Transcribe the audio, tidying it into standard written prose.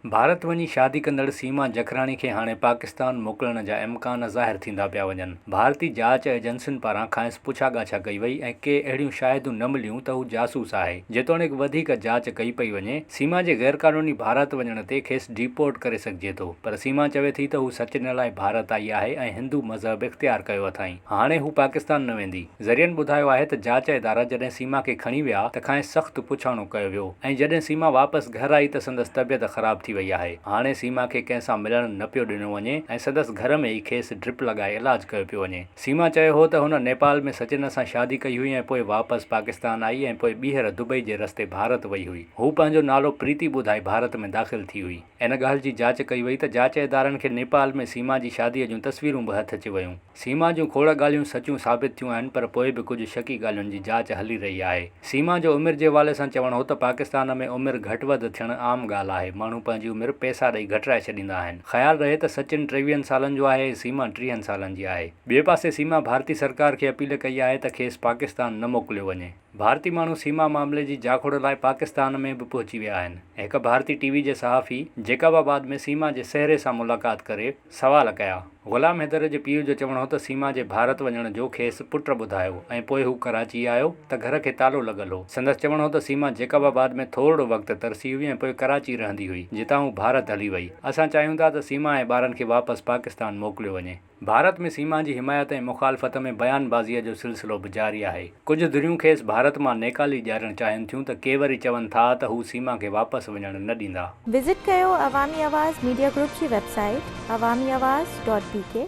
ڀارت وڃي شادي ڪندڙ سيما جکراڻي کي هاڻي پاڪستان موڪلڻ جا امڪان ظاهر ٿيندا پيا وڃن. ڀارتي جاچ ايجنسين پاران کانئس پڇا ڳاڇا ڪئي وئي ۽ ڪي اهڙيون شاهديون نه مليون ته هو جاسوس آهي. جيتوڻيڪ وڌيڪ جاچ ڪئي پئي وڃي، سيما جي غيرقانوني ڀارت وڃڻ تي کيس ڊي پورٽ ڪري سگهجي ٿو. پر سيما چوي ٿي ته هو سچن لاء ڀارت آئي آهي ۽ هندو مذهب اختيار ڪيو اٿائين. هاڻي هو پاڪستان نه ويندي. ذريعن ٻڌايو آهي ته جاچ ادارا جڏهن سيما کي کڻي ويا ته کانئس سخت پڇاڻو ڪيو ويو ۽ جڏهن سيما واپس گهر آئي ته سندس طبيعت خراب ٿي وئي آهي. هاڻي سيما کي ڪنهن سان ملڻ نه پيو ڏنو وڃي ۽ سندس گهر ۾ ئي کيس ڊرپ لڳائي علاج ڪيو پيو وڃي. سيما چيو هو ته هن نيپال ۾ سچن سان شادي ڪئي هئي ۽ پوء واپس پاڪستان آئي ۽ پوء ٻيهر دبئي جي رستي ڀارت وئي هئي. هو پنهنجو نالو پريتي ٻڌائي ڀارت ۾ داخل ٿي هئي. ان ڳالهه جي جاچ ڪئي وئي ته جاچ ادارن کي نيپال ۾ سيما جي شادي جون تصويرون به هٿ اچي ويون. سيما جون کوڙ ڳالهيون سچيون ثابت ٿيون آهن پر پوء به ڪجهه شڪي ڳالهين جي جاچ هلي رهي آهي. سيما جو عمر جي حوالي سان چوڻ هو ته پاڪستان ۾ عمر گهٽ وڌ ٿيڻ عام ڳالهه آهي، ماڻهو پنهنجي عمر پئسا ڏئي گهٽرائي ڇڏيندا آهن. خيال رهي ته سچن ٽيويهن سالن جو آهي ۽ سيما ٽيهن سالن جي آهي. ٻئي پاسي سيما ڀارتي سرڪار کي اپيل ڪئي آهي ته کيس پاڪستان نه موڪليو وڃي. ڀارتي ماڻهو سيما معاملي جي جاکوڙ لاء پاڪستان ۾ به پهچي ويا آهن. هڪ ڀارتي ٽي وي جي صحافي جيڪب آباد ۾ سيما جي سهري سان ملاقات ڪري سوال ڪيا. غلام حيدر جي پيء جو چوڻ هو ته سيما جي ڀارت وڃڻ جو کيس پٽ ٻڌايو ۽ پوء هو ڪراچي آيو ته گهر کي تالو لڳل هو. سندس چوڻ هو ته سيما جيڪب آباد ۾ ٿورڙو وقت ترسي هئي ۽ پوء ڪراچي رهندي هئي جتان هو ڀارت هلي وئي. اسان چاهيون ٿا ته سيما ۽ ٻارن کي واپس پاڪستان موڪليو وڃي. ڀارت ۾ سيما جي حمايت ۽ مخالفت ۾ بيان بازيء جو سلسلو به جاري آهي. ڪجهه ڌريون کيس ڀارت مان نيڪالي ڏيارڻ چاهين ٿيون ته ڪي وري چون ٿا ته هو سيما کي واپس وڃڻ نه ڏيندا. وزٽ ڪيو عوامي آواز ميڊيا گروپ جي website Awami Awaz dot B K.